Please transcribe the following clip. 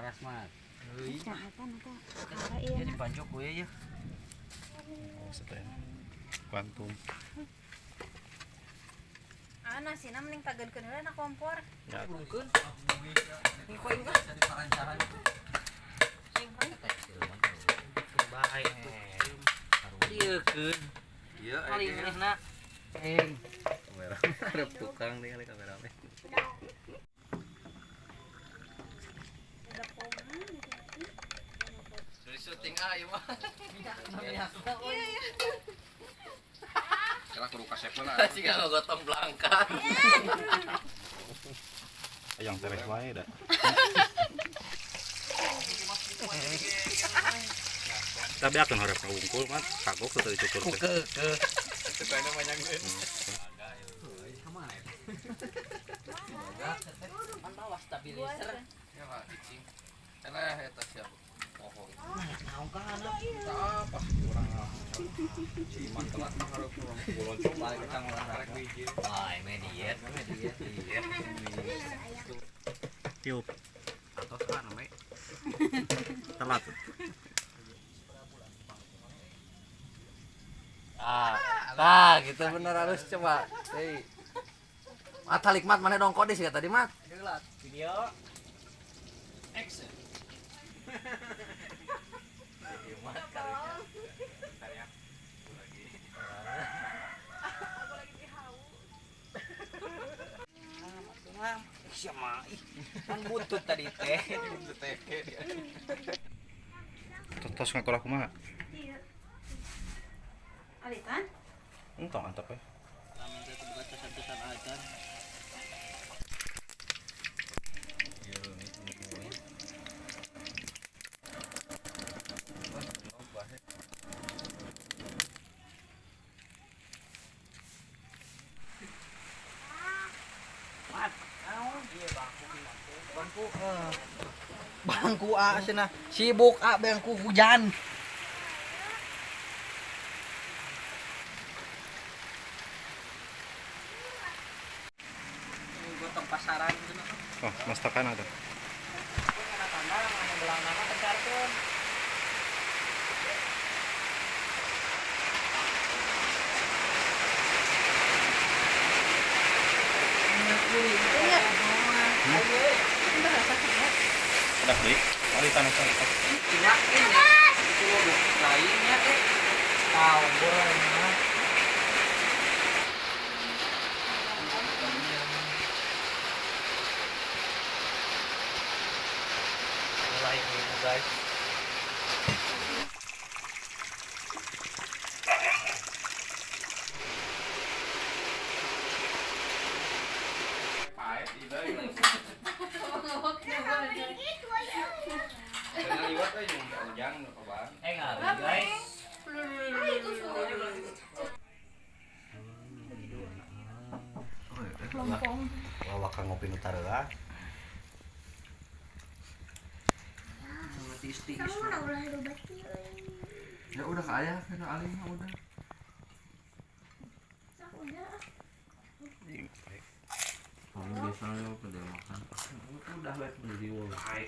Laras mah. Ya dipancok gue ya. Oh, setel. Kuantum. Ah, nasina mending tageunkeun heula na kompor. Ya. Burungkeun. Baik tuh. Dieukeun. Iya, Paling manehna. Kamera. Harap tukang nih kali kameramen. Dari syuting ah ieu mah. Kira kudu kasep lah. Jika ngegotong belangkan. Yang tereh wae da. Tapi akan harap wungkul mah kagok teu dicukur teh. Ke. Tukangna banyak deui. Kan bawa stabilizer. Ya lah cicing. Eleh eta siap. Poho. Naon ka anak? Tak apa kurang lah. Ciman telat mah hareup urang boloncong balik kacang urang rek biji. Wah, ini diet, diet, diet. Tiup. Atau kan namanya. Telat. Ah, nah gitu bener halus coba. Hei. Mata likmat mana dong kodis ya tadi mat. Video. Action. Siapa? Ih, kan butut tadi teh. Tos ngakolah kumaha? Iya. Alitan? Entong antep we. Lamun teh buka casan-casan acan. Mat, naon? Iya bangku bangku. Bangku A cenah. Sibuk A bangku hujan. Gotong pasaran cenah. Oh, mastakan ada. Kana tanda anu belang nama kecarkeun. Udah deui. Alitan eta. Tina ini itu lainnya teh. Tahu boleh mah. Mulai ibu guys. Paet ieu. Jangan liwat euy jeung ujang nu kobang. Ngari guys. Lompong. Wah, kang ngopi nu tareua. Kamu mana ulah loba kieu. Ya udah ke ayah kena alim mah udah. Sok udah. Kamu biasanya pada makan. Udah baik beli wae.